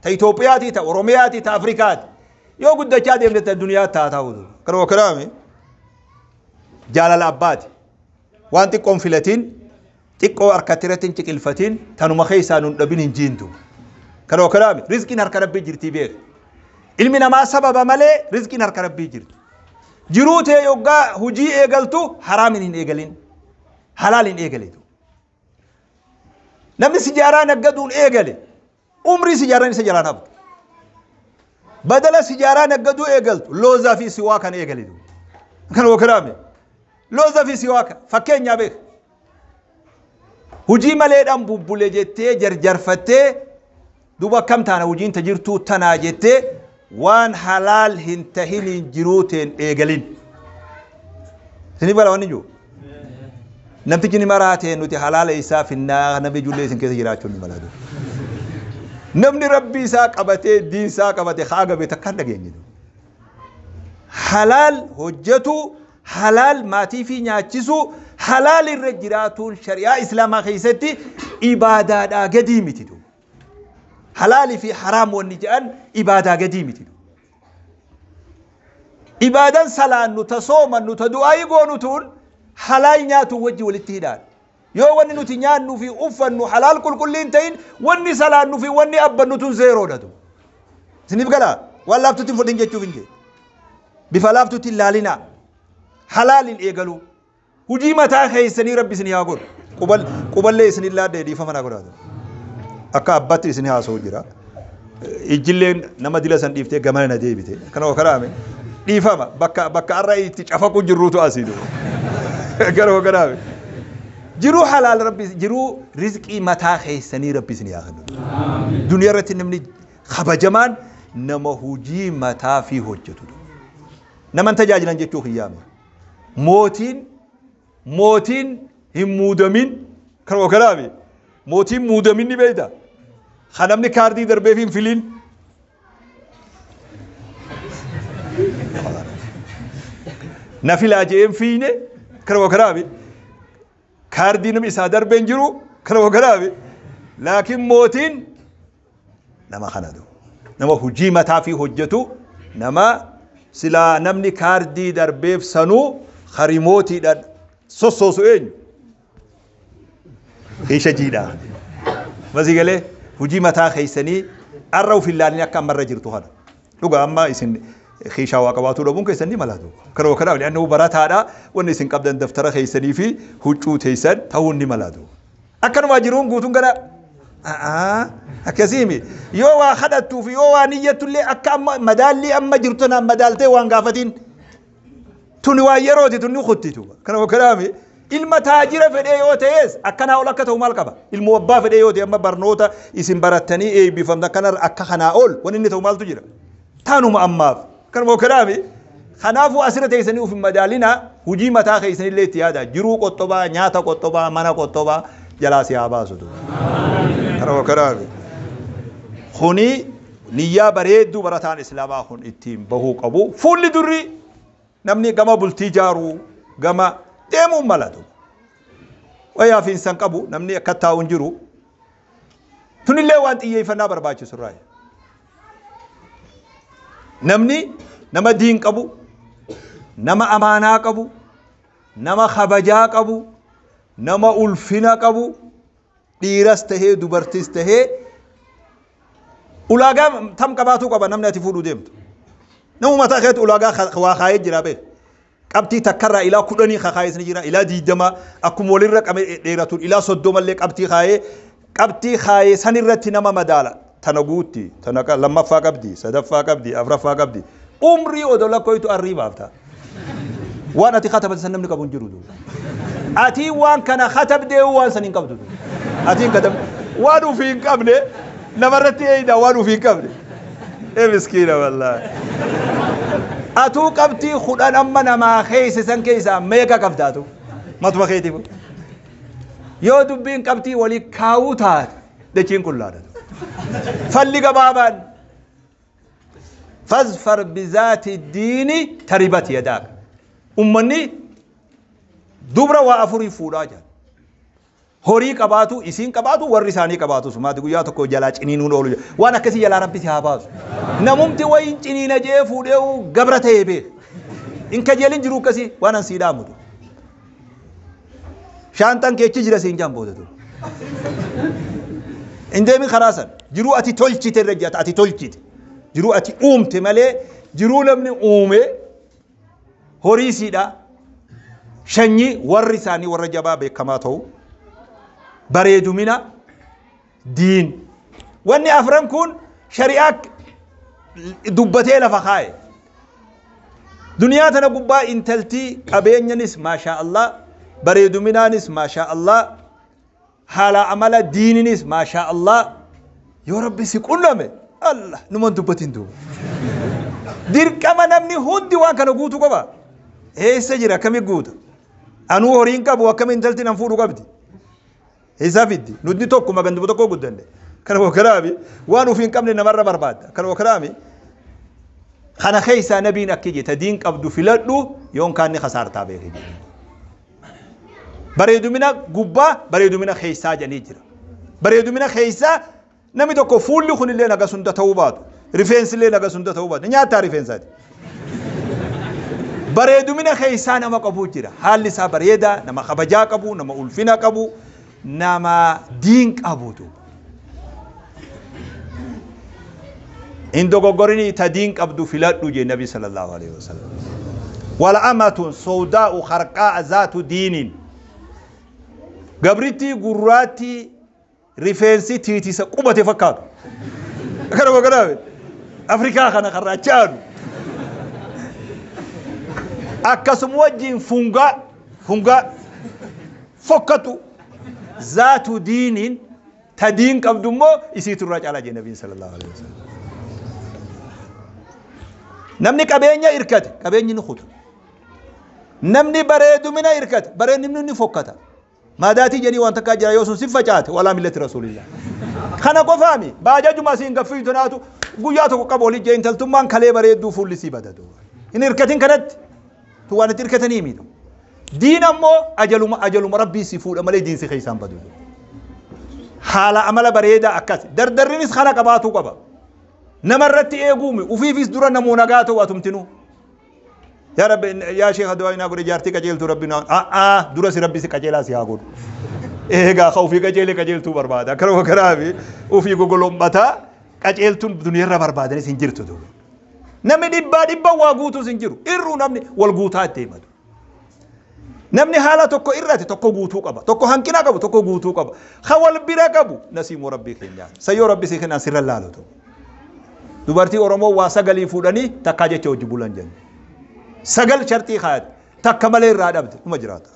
Ta Itoophiyaati, ta Oromiyaati, ta Afrikaati. Yoo guddachaa deemte ta duniyaa taa ta'u. Kanuma kanaami jaalala abbaati. Waan xiqqoon filatiin, xiqqoo harkatti irratti hin ciqilfatiin, tanuma keessaa nun dhabin hin jiintu. Kanuma kanaami rizqiin harka Rabbii jirtii beeka. Ilmi namaa sababa malee rizqiin harka Rabbii jirti. Jiruu tee yoggaa hojii eegaltu haraamin hin eegalin. Halaal hin eegalitu. Namni sijaaraa naggaduun eegale umrii sijaaraan isa jalaan haftu. Badala sijaaraa naggaduu eegaltu loozaa fi siwaa kan eegalitu. Kan wakalaame. Loozaa fi siwaa fakkeenyaa beek. Hujii maleedhaan bubbule jettee jarjarfattee duuba akkam taana hojiin ta jirtuu tanaa jettee waan halaal hin tahiniin jiruu teen eegalin. Isinii bala wanni jiru. Namtichi ni maraate nuti halaala isaa finnaa namni ijoollee isin keessa jiraachuun ni malaa. Namni Rabbii isaa qabatee diin isaa qabate haa gabe takkaan dhageenye. Halaal hojjetu, halaal maatii fi nyaachisu, halaal irra jiraatuun shari'aa Islaamaa keessatti ibaadaadhaa gadii miti. Halaalii fi haraam wanni jedhan ibaadaa gadii miti. Ibaadan salaannu, ta soomannu, ta du'aayii goonu tun halaal nyaatu wajji walitti hidhaan. Yoo wanni nuti nyaannu fi uffannu halaal qulqullii hin ta'in, wanni salaannu fi wanni abbannu tun zeeroodha. Isiniif galaa? Waan laaftutti hin fudhin jechuuf hin jee. Bifa laaftutti hin laalinaa. Halaaliin eegaluu. Hujii mataa keessanii Rabbi isin haa godhu. Quballee isin laadhee dhiifama naa godhaatu. Akka abbaatti isin haasa'u jira. Ijjilleen nama dila san dhiiftee gamana na deebite. Kana karaame. Dhiifama bakka bakka har'a itti cafaqu jirruutu asii dhufa. Garuu kanaaf jiruu halaal rabbi jiruu rizqii mataa keessanii rabbi isin haa kennu. Duniyaa irratti namni kabajamaan nama hojii mataa fi hojjetu. Nama hin tajaajilan jechuu kiyyaame. Mootiin mootiin hin muudamin kanuma kanaafi mootiin muudamin ni beekta. Kan namni kaardii darbeef hin filin. Na filaa je'een fiine kanuma kanaafi kaardii namni isaa darbeen jiru kanuma kanaafi laakiin mootiin nama kanatu nama hojii mataa fi hojjetu nama silaa namni kaardii darbeef sanuu harimootiidhaan sossoosu eenyu Keesha jiidhaa. Masii galee hojii mataa keessanii arra of hin laalin akka ammarra jirtu kana. Dhugaa amma isin keeshaa waa qabaatuu dhabuun keessan ni malatu. Kanuma kanaaf li'annahu barataadha wanni isin qabdan daftara keessanii fi huccuu teessan ta'uun ni malatu. Akkanumaa jiruun guutuun gara akkasiimi. Yoo waa kadhattuu fi yoo waa niyyattu illee akka amma madaallii amma jirtu tanaan madaaltee waan gaafatiin. Tuni waan yerooti tuni kuttitu. Kana kanaami ilma taajira fedhee yoo ta'es akkanaa ol akka ta'u maal qaba? Ilmoo abbaa fedhee yoo ta'e amma barnoota isin barattanii eebbifamtan kana akka kanaa ol wanni inni ta'u maaltu jira? Taanuma ammaaf. Kanuma kanaami kanaafuu asirra teessanii of hin madaalinaa hojii mataa keessanillee itti yaada. Jiruu qoxxobaa, nyaata qoxxobaa, mana qoxxobaa jalaa si haa baasu. Kanuma kanaami. Kuni niyyaa bareedduu barataan islaamaa kun ittiin bahuu qabu. Fuulli durri namni gama bultii jaaruu gama deemuun malatu. Wayyaa fi insan qabu namni akka taa'u hin jiru. Tunillee waan xiyyeeffannaa barbaachisu irraa. Namni nama diin qabu, nama amaanaa qabu, nama kabajaa qabu, nama ulfina qabu, dhiiras tahee dubartis tahee ulaagaa tam qabaatuu qaba namni ati fuudhuu deemtu. Nama mataa keetti ulaagaa waa kaayee jira beek. Qabxii takkarraa ilaa 10 kakaayes ni jira ilaa 20 akkuma walirra qabe dheeratuun ilaa 30 illee qabxii kaayee qabxii kaayee sanirratti nama madaala. Tana guutti tana lammaffaa qabdi sadaffaa qabdi afraffaa qabdi umrii odoo lakkoytu arrii baafta. Waan ati katabate san namni qabu hin jiru duuba. Atii waan kana katabdee waan san hin qabdu duuba. Atii hin katabne waan ufii hin qabne namarratti eeyda waan ufii hin qabne. Ee miskiina wallaahi. Atuu qabxii 10 amma namaa keessa san keessaa meeqa qabda atuu? Matuma keetiif. Yoo dubbiin qabxii walii kaawuu taate dachiin qullaadha. Falli gabaabaan Fazfar bizaati diini taribat yadaak. Ummanni dubra waa afurii fuudhaa jedhan. Horii qabaatu, isiin qabaatu, warri isaanii qabaatu sumaati guyyaa tokko jalaa ciniinuun oolu jedha. Waan akkasii jalaa rabbi si haa baasu. Namumti wayiin ciniina jee fuudhee gabra ta'ee beeka. Hin kajeelin jiru akkasii waan an sii dhaamutu. Shaanxaan kee achi jira siin jaan booda dur. Hin deemin karaa san. Jiruu ati tolchite irra jirta ati tolchite. Jiruu ati uumte malee jiruu namni uume horii siidha. Shanyii warri isaanii warra jabaa beekamaa ta'u. Bareedumina diin. Wanni afran kun shari'aa dubbatee lafa kaaye. Duniyaa tana gubbaa intaltii qabeenyanis maashaa Allah, bareeduminaanis maashaa Allah, haala amala diininis maashaa Allah. Yoo rabbi si qunname Allah numan dubbatin duuba. Dirqama namni hundi waan kana guutuu qaba. Eessa jira akkami guuta? Anuu horiin qabu akkami intalti nan fuudhu qabdi? Eessaa fiddi? Nuti tokkuma ganduma tokko guddanne. Kanuma kanaami waan ofii hin qabne namarra barbaadda. Kanuma kanaami kana keessaa nabiin akki jee ta diin qabdu filadhu yoon kaan ni kasaartaa beeki jedhe. Bareedumina gubbaa bareedumina keessaa jedhanii jira. Bareedumina keessaa namni tokko fuulli kunillee nagas hunda ta'uu baatu. Rifeensi illee nagas hunda ta'uu baatu. Nyaattaa rifeensaati. Bareedumina keessaa nama qabu jira. Haalli isaa bareedaa, nama kabajaa qabu, nama ulfina qabu, nama diin qabutu. Hin dogoggorinii ta diin qabdu filadhu jee Nabi sallallahu alaihi wasallam. Wal amatun sawdaa'u harqaa'a zaatu diiniin. Gabrittii gurraattii rifeensi tiitisa qubate fakkaatu. Akkana bakkanaa Afrikaa kana karraa achi aanu. Akkasuma wajjin fungaa fungaa fokkatu zaatu diiniin ta diin qabdu immoo isiitu irraa caalaa jee nabiin sallallahu alaihi wasallam. Namni qabeenya irkate qabeenyi ni kuta. Namni bareedumina irkate bareedumni ni fokkata. Maadaatii jedhii waan takkaa jira yoo sun si facaate walaa millati rasuulillah. Kana qofaami baajajuma asiin gaffii tonaatu guyyaa tokko qaba olii jee intaltummaan kalee bareedduu fuulli sii badatu. Hin irkatin kanatti tu waan itti irkatanii miidhu. Diin ammoo ajaluma ajaluma rabbii si fuudha malee diin si keessaan badu. Haala amala bareedaa akkas dardarrinis kana qabaatuu qaba. Nama irratti eeguumi ufiifis dura namuu nagaa ta'u atumtinuu. Yaa Rabbi yaa Sheekha du'aa naa godhe jaartii qajeeltuu Rabbi naa a'aa dura si Rabbi si qajeelaa si haa godhu. Eegaa ka ofii qajeelee qajeeltuu barbaada. Akkana kanaafi ofii gogolombataa qajeeltuun duniyarra barbaadanis hin jirtu duuba. Namni dhibbaa dhibba waa guutuus hin jiru. Irruu namni wal guutaa itti himatu. Namni haala tokko irrate tokko guutuu qaba. Tokko hanqina qabu tokko guutuu qaba. Ka wal bira qabu nasiimoo Rabbii keenyaa. Sayyoo Rabbi si kennaan sirra laalu ta'u. Dubartii Oromoo waa sagalii fuudhanii takkaa jecha hojii bulan jenna. Sagal sharxii kaayatti takka malee irraa dhabde dhuma jiraata.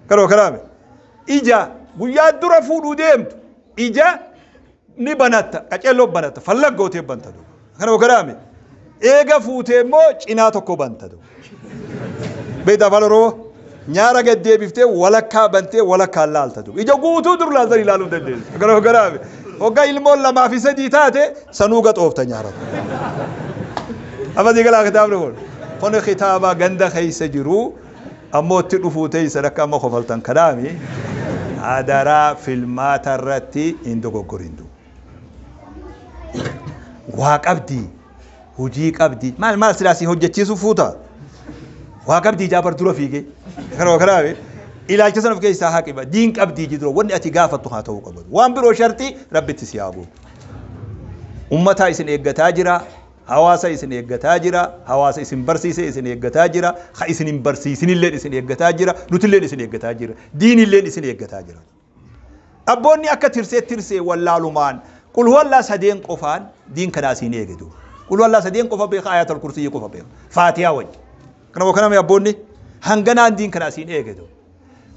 Karoo karaame. Ija guyyaa dura fuudhuu deemtu ija ni banatta qaceelloo banatta fallag gootee banta duuba. Karoo karaame. Eega fuutee immoo cinaa tokko banta duuba. Beektaa afaan Oromoo? Nyaara gad deebiftee walakkaa bantee walakkaan laalta duuba. Ija guutuu dur laaltanii ilaaluu hin dandeessu. Karoo karaame. Hoggaa ilmoon lamaa fi sadii taate sanuu gaxoofta nyaara. Amma sii galaa kitaabni kun. Kun kitaaba ganda keessa jiru ammoo itti dhufuu teessan akka amma kofaltan kanaami adaraa filmaata irratti hin dogoggorin duuba. Waa qabdi hojii qabdi maal maal silaa si hojjechiisu fuuta waa qabdi ijaa bar dura fiigee kanuma kanaaf ilaalcha sana of keessaa haa qiba diin qabdii ji dura wanni ati gaafattu haa ta'uu qabatu waan biroo shartii rabbitti si haa guutu ummataa isin eeggataa jira hawaasa isin eeggataa jira hawaasa isin barsiise isin eeggataa jira ha isin hin barsiisinilleen isin eeggataa jira nutilleen isin eeggataa jira diinilleen isin eeggataa jira Abboonni akka tirsee tirsee wallaalumaan qul huwallaa sadeen qofaan diin kanaa siin eege duuba. Qul huwallaa sadeen qofa beeka ayatal kursiyyi qofa beeka. Faatihaa wajji. Kana kaname abboonni hanganaan diin kanaa siin eege duuba.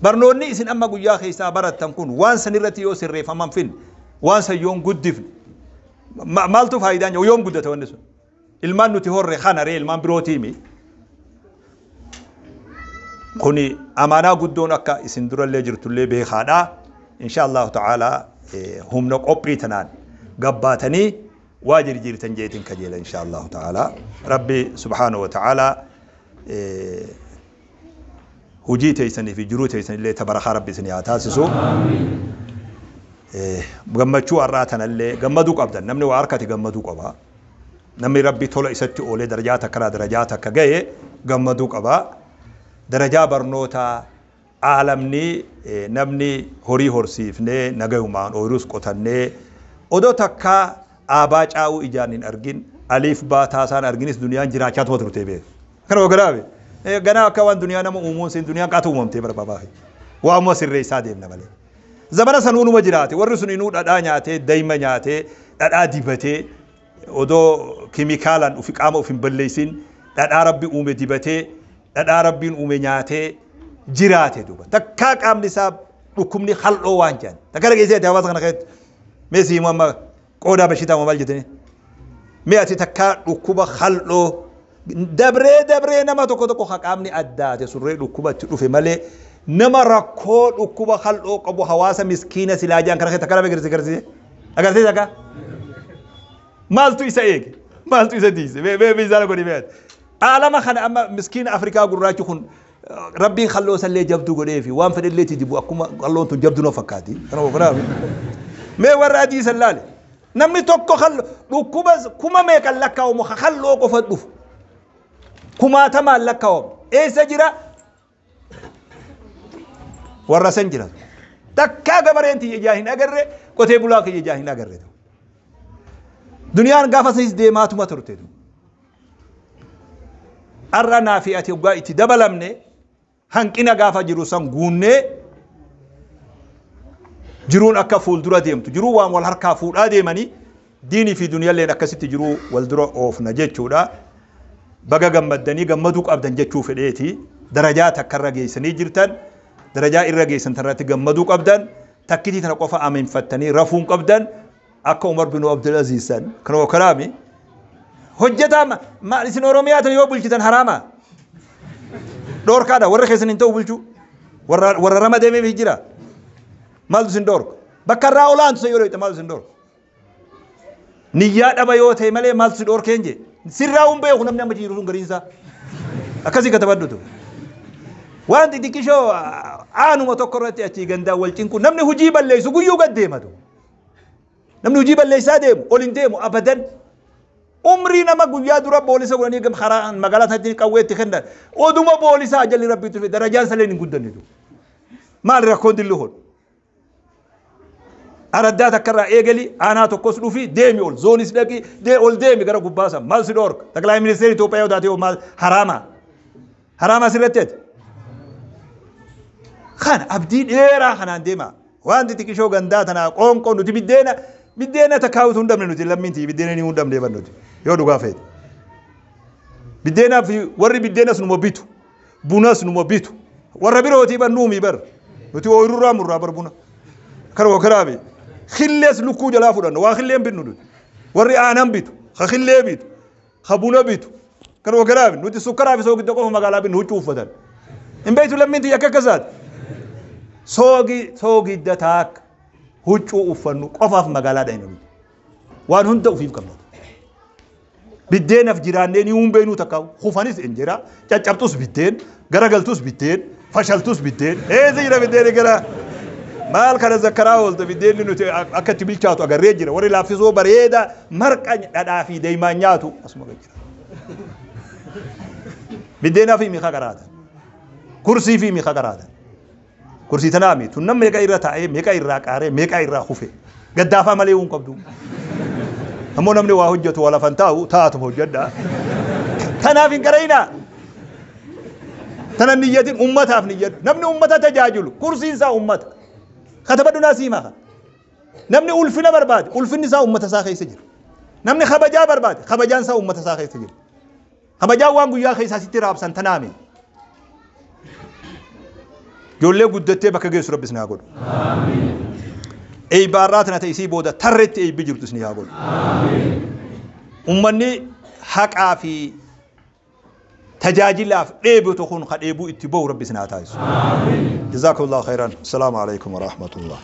Barnoonni isin amma guyyaa keessaa barattan kun waan san irratti yoo sirreeffaman finne waan san yoon guddifne maaltu faayidaan yoom guddata wanni sun. Ilmaan nuti horre kana ree ilmaan birootiimi. Kuni amaanaa guddoon akka isin durallee jirtullee beekaadha. Insha Allahu ta'ala humna qophii tanaan gabbaatanii waa jirjiirtan jeetiin kajeela insha Allahu ta'ala. Rabbi subhaanahu wa ta'ala hujii teessanii fi jiruu teessanillee ta barakaa Rabbi isin haa taasisu. Gammachuu har'aa tanallee gammaduu qabdan namni waa harkate gammaduu qaba. Namni Rabbi tola isatti oolee darajaa takkarraa darajaa takka gahe gammaduu qaba. Darajaa barnootaa aalamni namni horii horsiifnee nagayumaan ooyiruus qotannee odoo takkaa aabaa caa'uu ijaan hin argin aliif baataa isaan arginis duniyaan jiraachaa tuma turtee beeku. Kana ogaraame ganaa akka waan duniyaa nama uumuun siin duniyaan qaata uumamtee barbaadaa. Waamuma sirreessaa deemna malee. Zamana sanuunuma jiraate warri sun inuu dhadhaa nyaatee dayma nyaatee dhadhaa dibatee odoo kimikaalaan ufi qaama of hin balleessin dhadhaa rabbi uume dibatee dhadhaa rabbiin uume nyaatee jiraate duuba. Takkaa qaamni isaa dhukkubni hal'oo waan jedhan. Takka dhageessee ati hawaasa kana keessatti mee si himu amma qoodaa bashitaa maal jettanii? Mee ati takkaa dhukkuba hal'oo dabree dabree nama tokko tokko ka qaamni addaate surree dhukkuba itti dhufe malee nama rakkoo dhukkuba hal'oo qabu hawaasa miskiina silaa jedhan kana keessatti takka lama agarsiise agarsiise agarsiise takka maaltu isa eege maaltu isa diise mee mee miizaana godhi mee ati aalama kana amma miskiina Afrikaa gurraachi kun Rabbiin kalloo isallee jabduu godheefi waan fedhellee itti dibu akkuma kalloon tun jabduu na fakkaati. Kana kanaaf mee warra adii san laale namni tokko kallo dhukkuba kuma meeqan lakkaa'amu ka kalloo qofa dhufu kumaatamaan lakkaa'amu eessa jira warra san jira takkaa gabareen tiyya ijaa hin agarre qotee bulaa kiyya ijaa hin agarre duniyaan gaafa sanis deemaatuma turte. Har'a naa fi ati hoggaa itti dabalamne hanqina gaafa jiru san guunnee jiruun akka fuuldura deemtu jiruu waan wal harkaa fuudhaa deemanii diinii fi duniyalleen akkasitti jiruu wal dura oofna jechuudha. Baga gammaddanii gammaduu qabdan jechuu fedheeti. Darajaa takka irra geessanii jirtan. Darajaa irra geessan tanarratti gammaduu qabdan. Takkitii tana qofa ameenfattanii rafuun qabdan. Akka Umar bin Abdul Aziz san kanuma kalaami. Hojjetaa maal isin Oromiyaa tana yoo bulchitan haraama. Dhoorkaadha warra keessan hin ta'u bulchuu. Warra ramadeemeef jira. Maaltu isin dhoorka? Bakka irraa olaantu san yoo dhoyte maaltu isin dhoorka? Niyyaa dhaba yoo ta'e malee maaltu si dhoorkeen jee? Sirraa hin beeku namni amma jiru sun gariinsaa. Akkasii katabadhutu. Waan xixiqqishoo aanuma tokko irratti achii gandaa wal cinqu namni hojii balleessu guyyuu gad deematu. Namni hojii balleessaa deemu ol hin deemu abadan. Umrii nama guyyaa dura boolisa godhanii gam karaa magaalaa sanatti qawwee itti kennan. Oduma boolisaa jalli rabbiitu dhufe darajaan saleen hin guddanne. Maal rakkoon dilli kun? Araddaa takka irraa eegali aanaa tokkos dhufi deemi ol zoonis dhaqi dee ol deemi gara gubbaa san maal si dhoorka? Taqlaa ministeera Itoophiyaa yoo taate maal haraama? Haraama asirratti ati? Kana abdii dheeraa kanaan deema. Waan xixiqqishoo gandaa tanaa qoonqoo nuti biddeena takkaawutu hin dhabne nuti lammiin tiyya biddeena ni hin dhabne ban nuti yoo dhugaa feete. Biddeenaa fi warri biddeenas numa bitu bunas numa bitu warra birootii bar nuumii bar nuti ooyirurraa murraa bar buna. Kanuma kanaami khillees lukkuu jalaa fudhanna waa khilleen bitnu nuti warri aanan bitu ka khillee bitu ka buna bitu kanuma kanaami nuti sukkaraa fi soogidda qofa magaalaa binnu huccuu uffatan. Hin beektu lammiin tiyya akka akkasaati. Soogidda taakka huccuu uffannu qofaaf magaalaa dhayna nuti. Waan hunda ofiif qabna. Biddeenaaf jiraannee ni hin beeknu takka kufanis injera caccabtus biddeen garagaltus biddeen fashaltus biddeen eessa jira biddeen gara maal kana zakkaraa oolta biddeenni nuti akka itti bilchaatu agarree jira warri laaffisoo bareeda marqa dhadhaa fi deemaan nyaatu asuma jira. Biddeenaa fi miika qaraatan kursii fi miika qaraatan kursii tanaa mi tun nam meeqa irra taa'ee meeqa irraa qaaree meeqa irraa kufe gaddaafaa malee hin qabdu. Ammoo namni waa hojjetu waa lafan taa'u taatuma hojjedha. Tanaaf hin qara'inaa. Tana niyyatin ummataaf niyyadhu. Namni ummata tajaajilu kursiin isaa ummata. Katabadhu naa siimaa kana. Namni ulfina barbaade ulfinni isaa ummata isaa keessa jira. Namni kabajaa barbaade kabajaan isaa ummata isaa keessa jira. Kabajaan waan guyyaa keessaa sitti raabsan tanaami. Ijoollee guddattee bakka geessu Rabbi isin haa godhu. Eeybaarraa tana ta'e isii booda tarreetti eeybi jirtu isin haa godhu. Ummanni haqaa fi tajaajilaaf dheebotu kun ka dheebuu itti bahu Rabbi isin haa taasisu. Jazaakumullahu khairan. Assalaamu alaikum wa rahmatullah.